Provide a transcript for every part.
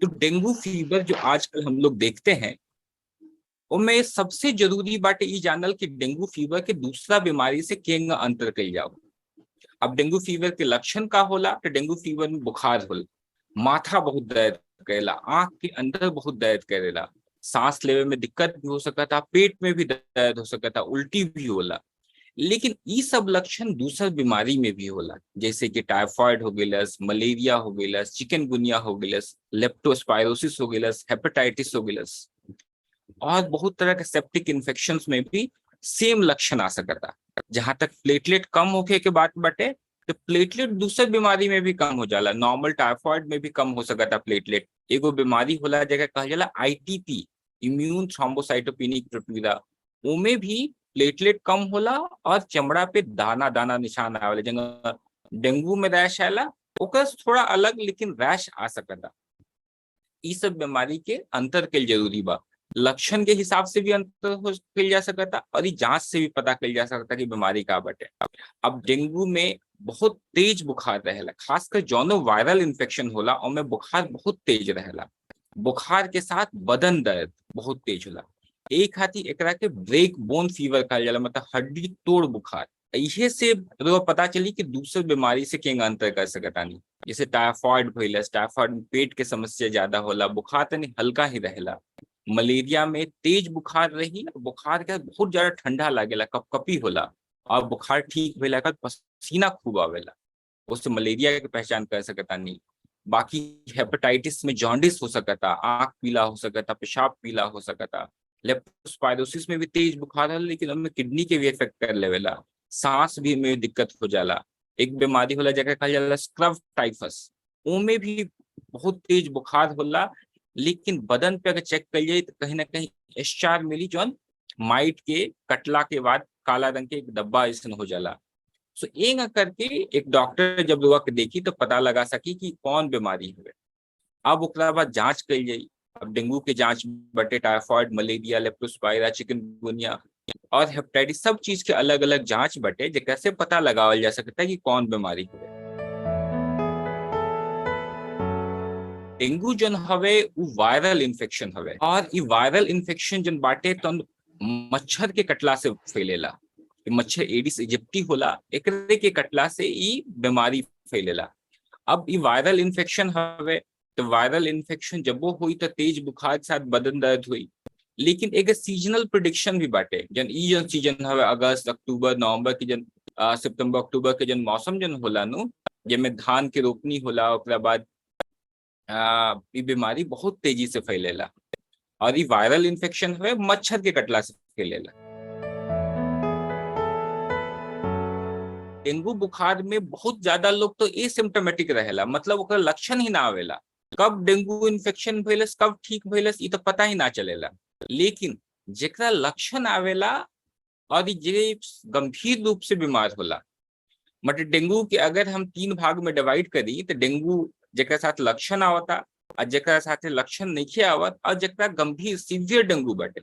तो dengue fever जो आजकल हम लोग देखते हैं, उनमें सबसे जरूरी बाटे ई जानल कि डेंगू फीवर के दूसरा बीमारी से केंग अंतर कइल जाओ। अब डेंगू फीवर के लक्षण का होला, तो डेंगू फीवर में बुखार होला, माथा बहुत दर्द करेला, आंख के अंदर बहुत दर्द करेला, सांस लेवे में दिक्कत भी हो सकता, पेट में भी दर्द हो सकता, उल्टी भी होला। लेकिन ई सब लक्षण दूसर बीमारी में भी होला, जैसे कि टाइफाइड हो गइलस, मलेरिया हो गइलस, चिकनगुनिया हो गइलस, लेप्टोस्पायरोसिस हो गइलस, हेपेटाइटिस हो गइलस, और बहुत तरह के सेप्टिक इन्फेक्शंस में भी सेम लक्षण आ सकता। जहां तक प्लेटलेट कम होखे के बात बटे, तो प्लेटलेट दूसर बीमारी में भी कम हो जाला, नॉर्मल टाइफाइड में भी कम हो सकता प्लेटलेट। एगो बीमारी होला जगह कहल जाला आईटीपी, इम्यून थ्रोम्बोसाइटोपेनिक प्रोट्यूरा, उमे भी प्लेटलेट कम होला और चमड़ा पे दाना दाना निशान आवेला। जंगा डेंगू में रैश आला ओकर थोड़ा अलग, लेकिन रैश आ सकता। ई सब बीमारी के अंतर के जरूरी बा, लक्षण के हिसाब से भी अंतर हो कइल जा सकता और ई जांच से भी पता कइल जा सकता कि बीमारी का बटे। अब डेंगू में बहुत तेज बुखार रहेला, खासकर जौनो वायरल इन्फेक्शन होला ओमे बुखार बहुत तेज रहेला। बुखार के साथ बदन दर्द बहुत तेज होला। एक हाथी एकरा के ब्रेक बोन फीवर कहल जाला, मतलब हड्डी तोड़ बुखार। इहे से रउआ पता चली कि दूसरे बीमारी से केंगा अंतर कर सकतानी। जैसे टाइफाइड भइलस, टाइफाइड में पेट के समस्या ज्यादा होला, बुखार तनी हल्का ही रहेला। मलेरिया में तेज बुखार रही, बुखार के बहुत ज्यादा ठंडा लागेला, कपकपी होला, और बुखार ठीक भइला के बाद पसीना खूब आवेला, उससे मलेरिया के पहचान कर सकतानी। बाकी हेपेटाइटिस में जॉन्डिस हो सकता, आंख पीला हो सकता, पेशाब पीला हो सकता। लेप्टोस्पायरोसिस में भी तेज बुखार होला, लेकिन उनमें किडनी के भी इफेक्ट कर लेवेला, सांस भी में दिक्कत हो जाला। एक बीमारी होला जगह कहल जाला स्क्रब टाइफस, उनमें भी बहुत तेज बुखार होला, लेकिन बदन पे अगर चेक कर जाए तो कहीं ना कहीं एस्चार मिली जौन माइट के कटला के बाद काला रंग के एक डब्बा ऐसा हो जाला। सो एंग करके एक डॉक्टर जब रुआ के देखी तो पता लगा सकी कि कौन बीमारी है। अब ओकरा बाद जांच कल जाई। अब डेंगू के जांच बटे टाइफाइड, मलेरिया, लेप्टोस्पायरा, चिकनगुनिया और हेपेटाइटिस, सब चीज के अलग अलग जांच बटे जेकरा से पता लगावल जा सकता है कि कौन बीमारी है। डेंगू जन हवे उ वायरल इन्फेक्शन हवे, और ई वायरल इन्फेक्शन जन बाटे तो मच्छर के कटला से फैलेला। मच्छर एडिस इजिप्टी होला, एकरे के कटला से ई बीमारी फैलेला। अब ई वायरल इन्फेक्शन हवे तो वायरल इन्फेक्शन जब वो हुई तो तेज बुखार के साथ बदन दर्द हुई, लेकिन एक सीजनल प्रिडिक्शन भी बाटे। जन ई जन सीजन हवे अगस्त, अक्टूबर, नवंबर के जन सितंबर, अक्टूबर के जन मौसम जन होला नु, जेमे धान के रोपनी होला, ओकरा बाद ई बीमारी बहुत तेजी से फैलेला। और ई वायरल इन्फेक्शन हवे मच्छर के कटला से फैलेला। डेंगू बुखार में बहुत ज्यादा लोग तो एसिम्टोमेटिक रहेला, मतलब ओकरा लक्षण ही ना आवेला। कब डेंगू इन्फेक्शन भइलस, कब ठीक भइलस, ई तो पता ही ना चलेला। लेकिन जेकरा लक्षण आवेला और जे गंभीर रूप से बीमार होला, मतलब डेंगू के अगर हम 3 भाग में डिवाइड करी तो डेंगू जेकरा साथ लक्षण आवता और जेकरा साथ लक्षण नहीं आवत और जेकरा गंभीर सीवियर डेंगू बाटे,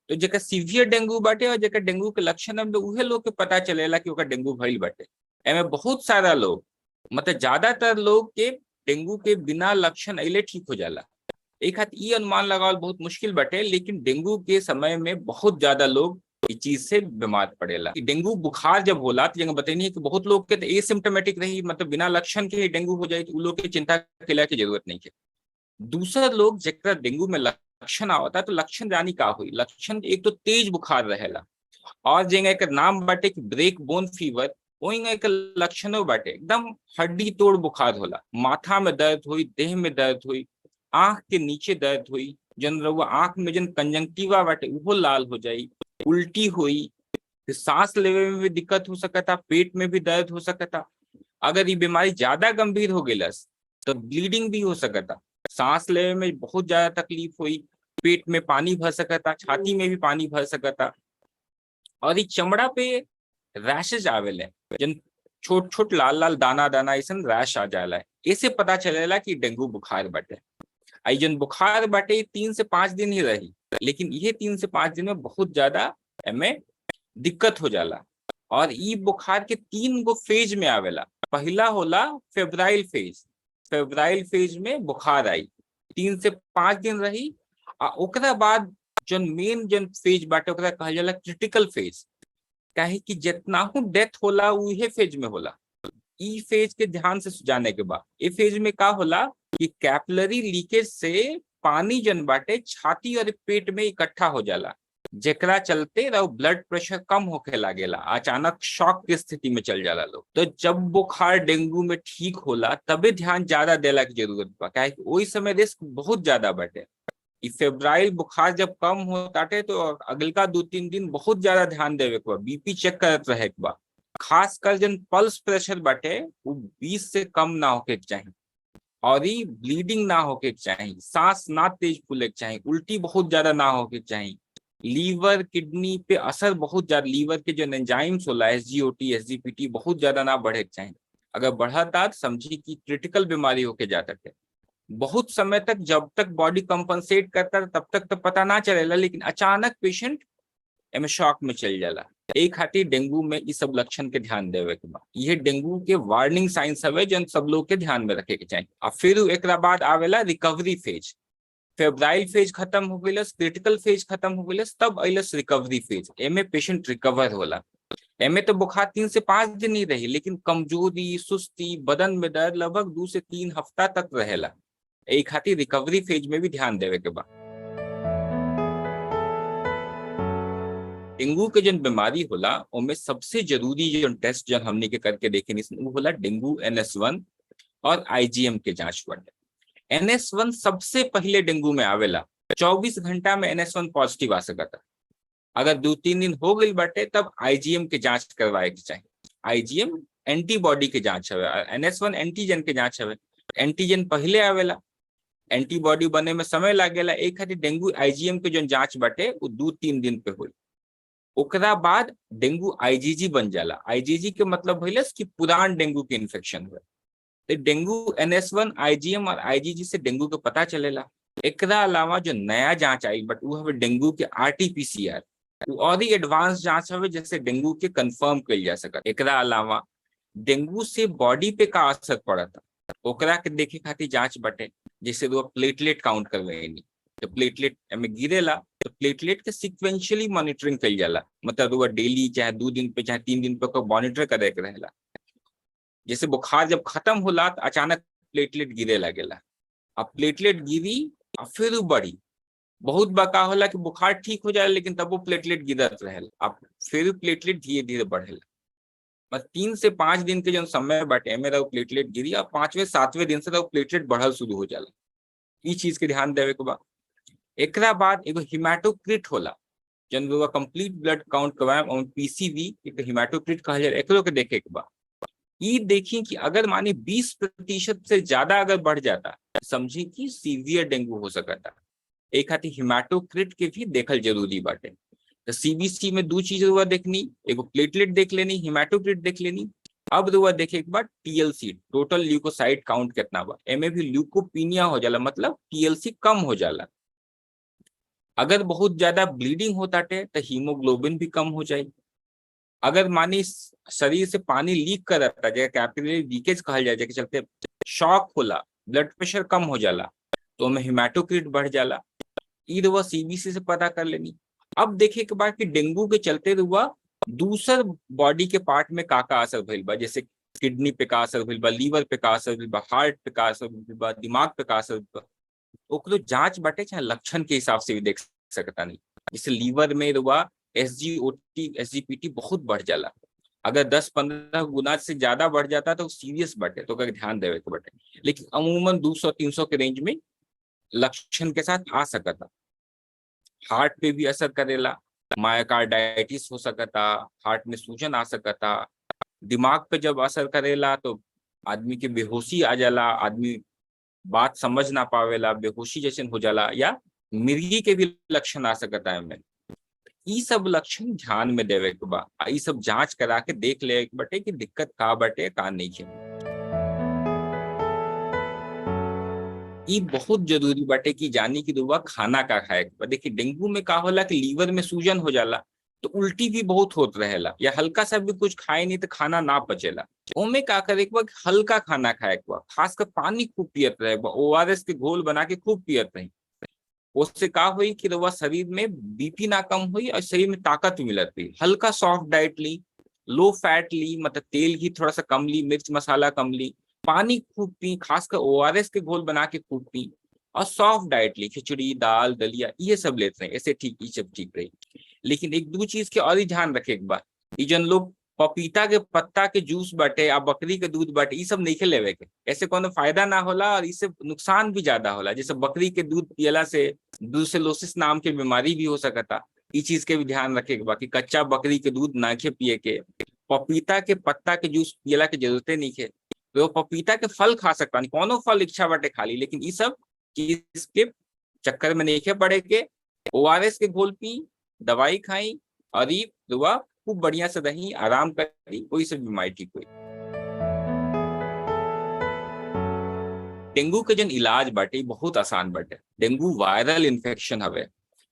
तो जेकरा सीवियर डेंगू बाटे और जेकरा डेंगू के लक्षण हम लोग उहे लोग के पता चलेला कि ओकर डेंगू भइल बाटे। एमे बहुत सारा लोग, मतलब ज्यादातर लोग के डेंगू के बिना लक्षण अइले ठीक हो जाला। एक हाथ ई अनुमान लगावल बहुत मुश्किल बाटे, लेकिन डेंगू के समय में बहुत ज्यादा लोग इस चीज से बीमार पड़ेला। डेंगू बुखार जब होला तो जगह बतैनी है कि बहुत लोग के तो एसिम्टोमेटिक रही, मतलब बिना लक्षण के ही डेंगू हो जाए तो उ लोग के चिंता के की जरूरत नहीं है। दूसरा लोग जेकरा डेंगू में लक्षण आवता है तो लक्षण जानी का हुई, लक्षण एक तो तेज बुखार रहेला, और जेंगा एक नाम बाटे कि ब्रेक बोन फीवर, वही एक लक्षणों बाटे एकदम हड्डी तोड़ बुखार होला, माथा में दर्द हुई, देह में दर्द हुई, आंख के नीचे दर्द हुई, जन रउआ आंख में जन कंजंक्टिवा बाटे उहो लाल हो जाई, उल्टी हुई, सांस लेवे में भी दिक्कत हो सकता, पेट में भी दर्द हो सकता। अगर ये बीमारी ज्यादा गंभीर हो गई तो ब्लीडिंग भी हो सकता, सांस लेवे में बहुत ज्यादा तकलीफ हुई, पेट में पानी भर सकता, छाती में भी पानी भर सकता, और ये चमड़ा पे रैशेज आवेले, जन छोट छोट लाल लाल दाना दाना ऐसा रैश आ जाला है। ऐसे पता चलेला कि डेंगू बुखार बाटे। आई जन बुखार बाटे 3 से 5 दिन ही रही, लेकिन ये 3 से 5 दिन में बहुत ज्यादा एमे दिक्कत हो जाला। और ई बुखार के 3 गो फेज में आवेला। पहला होला फेब्राइल फेज, फेब्राइल फेज में बुखार आई, 3 से 5 दिन रही। आ ओकरा बाद जन मेन जन फेज बाटे, ओकरा कहल जाला क्रिटिकल फेज, काहे कि जितना हूँ डेथ होला, उहे फेज में होला। ई फेज के ध्यान से जाने के बाद, ए फेज में का होला कि कैपिलरी लीकेज से पानी जन बाटे, छाती और पेट में इकट्ठा हो जाला, जेकरा चलते ब्लड प्रेशर कम होखे लागेला, अचानक शॉक की स्थिति में चल जाला लोग। तो जब बुखार डेंगू में ठीक होला, तबे ध्यान ज्यादा देला की जरूरत बा, काहे कि ओही समय रिस्क बहुत ज्यादा बाटे। इ फेब्राइल बुखार जब कम होताटे, तो अगलका 2-3 दिन बहुत ज्यादा ध्यान देवे के बा, बीपी चेक करत रहे के बा। खास कर जन पल्स प्रेशर बाटे, वो 20 से कम ना होके के चाही और ई ब्लीडिंग ना होके के चाही, सांस ना तेज फूले के चाही, उल्टी बहुत ज्यादा ना होके के चाही। लीवर, किडनी पे असर बहुत ज्यादा, लीवर के जो एंजाइम्स होला, एसजीओटी, एसजीपीटी, बहुत ज्यादा ना बढ़े के चाही। अगर बढ़ता तो समझी कि क्रिटिकल बीमारी होके जाता है। बहुत समय तक, जब तक बॉडी कंपनसेट करता है, तब तक तो पता ना चलेला, लेकिन अचानक पेशेंट एमे शॉक में चल जाला। एक खातिर डेंगू में ई सब लक्षण के ध्यान देवे के बा। ये डेंगू के वार्निंग साइंस हवे, जन सब लोग के ध्यान में रखे के चाहिए। आ फिर एक बाद आवेला रिकवरी फेज। फेब्राइल फेज खत्म हो गइलस, क्रिटिकल फेज खत्म हो गइलस, तब अइलस रिकवरी फेज। एमे पेशेंट रिकवर होला। एमे तो बुखार 3 से 5 दिन ही रही, लेकिन कमजोरी, सुस्ती, बदन में दर्द लगभग 2 से 3 हफ्ता तक रहेला। एही खातिर रिकवरी फेज में भी ध्यान देवे के बा। डेंगू के जन बीमारी होला, ओमे सबसे जरूरी जन टेस्ट जन हमनी के करके देखे वो होला डेंगू एनएस1 और आईजीएम के जांच बाटे। एनएस1 सबसे पहले डेंगू में आवेला। 24 घंटा में एनएस1 पॉजिटिव आ सकता। अगर 2-3 दिन हो गई बाटे, तब आईजीएम के जांच करवाए के चाहिए। आईजीएम एंटीबॉडी के जांच हवे, एनएस1 एंटीजन के जांच हवे। एंटीजन पहले आवेला, एंटीबॉडी बने में समय लागेला। एक खातिर डेंगू आईजीएम के जो जांच बाटे, वो 2-3 दिन पे हुई। ओकरा बाद डेंगू आईजीजी बन जाला। आईजीजी के मतलब भइलस कि पुरान डेंगू के इन्फेक्शन हुए। तो डेंगू एनएस1, आईजीएम और आईजीजी से डेंगू के पता चलेला। एकरा अलावा जो नया जांच आई बट, वो हवे डेंगू के आरटीपीसीआर। वो और ही एडवांस जांच हवे, जैसे डेंगू के कंफर्म कइल जा सकत। एकरा अलावा डेंगू से बॉडी पे का असर पड़ता, ओकरा के देखे खातिर जांच बटे। जैसे वो प्लेटलेट काउंट करवेनी, तो प्लेटलेट में गिरेला, तो प्लेटलेट के सिक्वेंशियली मॉनिटरिंग कइल जाला। मतलब वो डेली, चाहे 2 दिन पे, चाहे 3 दिन पे मॉनिटर करे के रहेला। जैसे बुखार जब खत्म होला, तो अचानक प्लेटलेट गिरे लगेला। अब प्लेटलेट गिरी और फिर वो बढ़ी। बहुत बार का होला कि बुखार ठीक हो जाए, लेकिन तब वो प्लेटलेट गिरत रहेला, अब फिर प्लेटलेट धीरे धीरे बढ़ेला। बस 3 से 5 दिन के जो समय बाटे, मेरा प्लेटलेट गिरी और 5वें 7वें दिन से प्लेटलेट बढ़ल शुरू हो जाला। ई चीज के ध्यान देवे के बा। एकरा बाद एगो हिमेटोक्रिट होला। जन वो कंप्लीट ब्लड काउंट करवाए और पीसीवी, एक हिमेटोक्रिट कहल जाए, एकरो के देखे के बा। ई देखी कि अगर मानी 20% से ज्यादा अगर बढ़ जाता, समझी कि सीवियर डेंगू हो सकता। एक खातिर हिमेटोक्रिट के भी देखल जरूरी बाटे। तो सीबीसी में दो चीज रुआ देखनी, एगो प्लेटलेट देख लेनी, हिमेटोक्रिट देख लेनी। अब रुआ देखे एक बार टीएलसी, टोटल ल्यूकोसाइट काउंट कितना बा। एमे भी ल्यूकोपीनिया हो जाला, मतलब टीएलसी कम हो जाला। अगर बहुत ज्यादा ब्लीडिंग होता टे, तो हीमोग्लोबिन भी कम हो जाए। अगर मानी शरीर से पानी लीक करता, जैसे कैपिलरी लीकेज कहल जाए, जेके चलते शॉक होला, ब्लड प्रेशर कम हो जाला, तो ओमे हिमेटोक्रिट बढ़ जाला। ई रुआ सीबीसी से पता कर लेनी। अब देखे के बाद कि डेंगू के चलते रुआ दूसर बॉडी के पार्ट में का का असर भइल बा, जैसे किडनी पे का असर भइल बा, लीवर पे का असर भइल बा, हार्ट पे का असर भइल बा, दिमाग पे का असर भइल बा, ओकरो जांच बाटे, चाहे लक्षण के हिसाब से भी देख सकता नहीं। जैसे लीवर में रुआ एसजीओटी, एसजीपीटी बहुत बढ़ जाला। अगर 10-15 गुना से ज्यादा बढ़ जाता, तो सीरियस बाटे, तो ध्यान देवे के बाटे। लेकिन अमूमन 200-300 के रेंज में लक्षण के साथ आ सकता। हार्ट पे भी असर करेला, मायोकार्डाइटिस हो सकता, हार्ट में सूजन आ सकता। दिमाग पे जब असर करेला, तो आदमी के बेहोशी आ जाला, आदमी बात समझ ना पावेला, बेहोशी जैसे हो जाला या मिर्गी के भी लक्षण आ सकता है। में ई सब लक्षण ध्यान में देवे के बा। ई सब जांच करा के देख ले बटे कि दिक्कत का बटे, का नहीं है। ई बहुत जरूरी बाटे कि जानी कि रुआ खाना का खाए के बा। देखिए, डेंगू में का होला कि लीवर में सूजन हो जाला, तो उल्टी भी बहुत होत रहेला या हल्का सा भी कुछ खाए नहीं तो खाना ना पचेला। ओमे का करे के बा, हल्का खाना खाए के बा, खासकर पानी खूब पियत रहे बा, ORS के घोल बना के खूब पियत रही। उससे का हुई कि रउआ शरीर में बीपी ना कम हुई और शरीर में ताकत मिलत रही। हल्का सॉफ्ट डाइट ली, लो फैट ली, मतलब तेल घी थोड़ा सा कम ली, मिर्च मसाला कम ली, पानी खूब पी, खासकर ORS के घोल बना के खूब पी और सॉफ्ट डाइट ली, खिचड़ी दाल दलिया ये सब लेते रहे, ऐसे ठीक ये सब ठीक रही। लेकिन एक दो चीज के और ही ध्यान रखे के बा, ये जन लोग पपीता के पत्ता के जूस बाटे या बकरी के दूध बाटे ये सब नहीं लेवे के, ऐसे कोनो फायदा ना होला और इससे नुकसान भी ज्यादा होला। जैसे बकरी के दूध पियला से ब्रूसेलोसिस नाम के बीमारी भी हो सकता, इस चीज के भी ध्यान रखे के बाकी कच्चा बकरी के दूध ना के पिए के, पपीता के पत्ता के जूस पियला के जरूरते नहीं है। तो पपीता के फल खा सकता नहीं, कोनो फल इच्छा बाटे खा ली, लेकिन ये सब चीज के चक्कर में नहीं के पड़े के ORS के घोल पी, दवाई खाई और ये दुआ खूब बढ़िया से रही, आराम करी, कोई सब बीमारी ठीक हुई। डेंगू के जन इलाज बाटे बहुत आसान बाटे। डेंगू वायरल इन्फेक्शन हवे,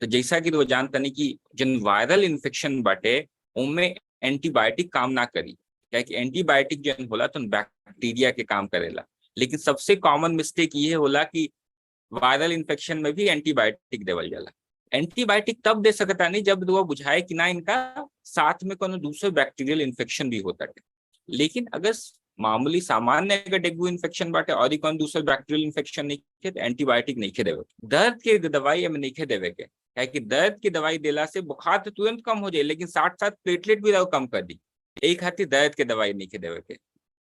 तो जैसा कि वो जानता नहीं कि जन वायरल इन्फेक्शन बाटे उनमें एंटीबायोटिक काम ना करी, क्या कि एंटीबायोटिक जन होला तो बैक्टीरिया के काम करेला। लेकिन सबसे कॉमन मिस्टेक ये होला कि वायरल इन्फेक्शन में भी एंटीबायोटिक देवल जाला। एंटीबायोटिक तब दे सकता नहीं जब वो बुझाए कि ना इनका साथ में कोनो दूसरे बैक्टीरियल इन्फेक्शन भी होता है। लेकिन अगर मामूली सामान्य अगर डेंगू इन्फेक्शन बाटे और कौन दूसरे बैक्टीरियल इन्फेक्शन नहीं है तो एंटीबायोटिक नहीं देवे। दर्द के दवाई हमें नहीं देवे के, क्या कि दर्द की दवाई देला से बुखार तो तुरंत कम हो जाए लेकिन साथ साथ प्लेटलेट भी कम कर दी, एक खातिर दर्द के दवाई नहीं देवे के।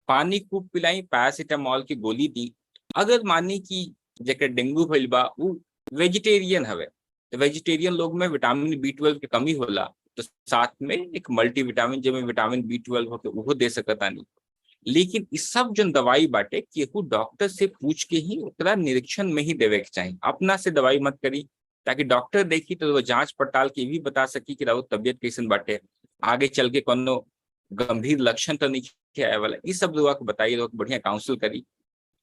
पानी खूब पिलाई, पैरासीटामोल की गोली दी। अगर मानी कि जेकर डेंगू भइल बा उ वेजिटेरियन हवे तो वेजिटेरियन लोग में विटामिन B12 के कमी होला, तो साथ में एक मल्टी विटामिन जिसमें विटामिन B12 होके उहो दे सकता नहीं। लेकिन इस सब जो दवाई बाटे केहू डॉक्टर से पूछ के ही ओकरा निरीक्षण में ही देवे के चाहिए, अपना से दवाई मत करी, ताकि डॉक्टर देखी तो वो जांच पड़ताल के भी बता सकी कि राउत तबियत कैसन बाटे, आगे चल के कोनो गंभीर लक्षण तो नहीं आए वाला। इस सब दुआ को बताइए, बढ़िया काउंसिल करी,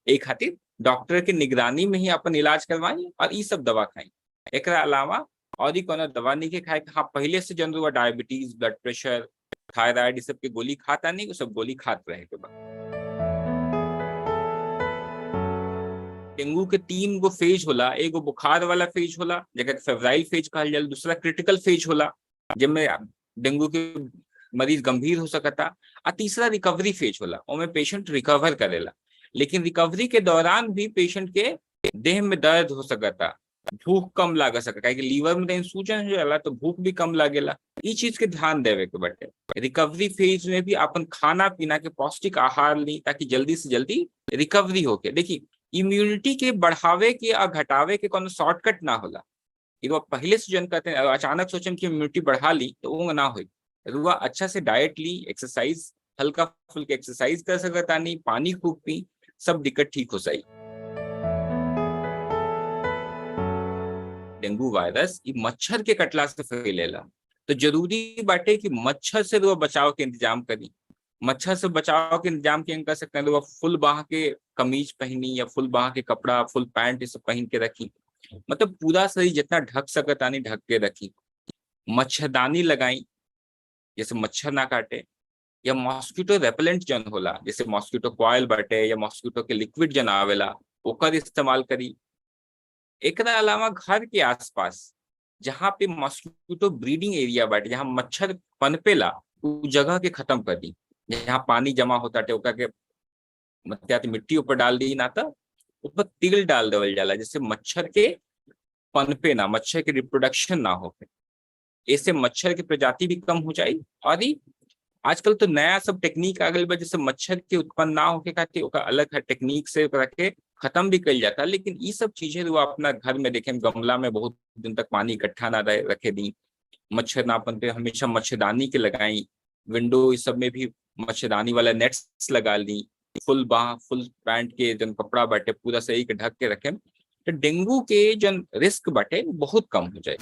एक खातिर डॉक्टर के निगरानी में ही अपन इलाज करवाई और ये सब दवा खाई। एकरा अलावा और ही कोनो दवा नहीं के खाए। हाँ, पहले से जन डायबिटीज, ब्लड प्रेशर, थायराइड सब के गोली खाता नहीं, वो सब गोली खात रहे के बाद। डेंगू के 3 गो फेज होला, एगो बुखार वाला फेज होला जेकरा फेब्राइल फेज कहल जाला, दूसरा क्रिटिकल फेज होला जिसमें डेंगू के मरीज गंभीर हो सकता, और तीसरा रिकवरी फेज होला ओमे पेशेंट रिकवर करेला। लेकिन रिकवरी के दौरान भी पेशेंट के देह में दर्द हो सकता, भूख कम लाग सकता, काहे कि लीवर में सूजन हो जाला तो भूख भी कम लागेला। ई चीज के ध्यान देवे के बाटे। रिकवरी फेज में भी अपन खाना पीना के पौष्टिक आहार ली ताकि जल्दी से जल्दी रिकवरी होके। देखिए, इम्यूनिटी के बढ़ावे के और घटावे के कोनो शॉर्टकट ना होला। ये पहले से जन कहते हैं अचानक सोचम कि इम्यूनिटी बढ़ा ली तो वो ना होई। रुआ अच्छा से डाइट ली, एक्सरसाइज, हल्का फुल्का एक्सरसाइज कर सकता नहीं, पानी खूब पी, सब दिक्कत ठीक हो जाए। डेंगू वायरस ये मच्छर के कटला से फैलेला, तो जरूरी बाटे कि मच्छर से रुआ बचाव के इंतजाम करी। मच्छर से बचाव के इंतजाम के कर सकते हैं, रुआ फुल बाह के कमीज पहनी या फुल बाह के कपड़ा, फुल पैंट ये सब पहन के रखी, मतलब पूरा शरीर जितना ढक सकता नहीं ढक के रखी। मच्छरदानी लगाई जैसे मच्छर ना काटे, या मॉस्किटो रेपेलेंट जन होला जैसे मॉस्किटो कॉयल बाटे या मॉस्किटो के लिक्विड जन आवेला ओकर इस्तेमाल करी। एकरा अलावा घर के आसपास जहाँ पे मॉस्किटो ब्रीडिंग एरिया बाटे, जहाँ मच्छर पनपेला, उ जगह के खत्म कर दी। जहाँ पानी जमा होता है ओकरा के मतलब मिट्टी ऊपर डाल दी, ना तो ऊपर तिल डाल देवल जाला जैसे मच्छर के पनपे ना, मच्छर के रिप्रोडक्शन ना हो, ऐसे मच्छर की प्रजाति भी कम हो जाए। और आजकल तो नया सब टेक्निक आ गई बा जैसे मच्छर के उत्पन्न ना होके खातिर ओका अलग है टेक्निक से ओकरा के खत्म भी कइल जाता। लेकिन ये सब चीजें वो अपना घर में देखें, गमला में बहुत दिन तक पानी इकट्ठा ना रहे रखे दी, मच्छर ना पनपे, हमेशा मच्छरदानी के लगाई, विंडो इस सब में भी मच्छरदानी वाला नेट्स लगा ली, फुल बाह फुल पैंट के जन कपड़ा बाटे पूरा सही के ढक के रखें, तो डेंगू के जन रिस्क बाटे बहुत कम हो जाए।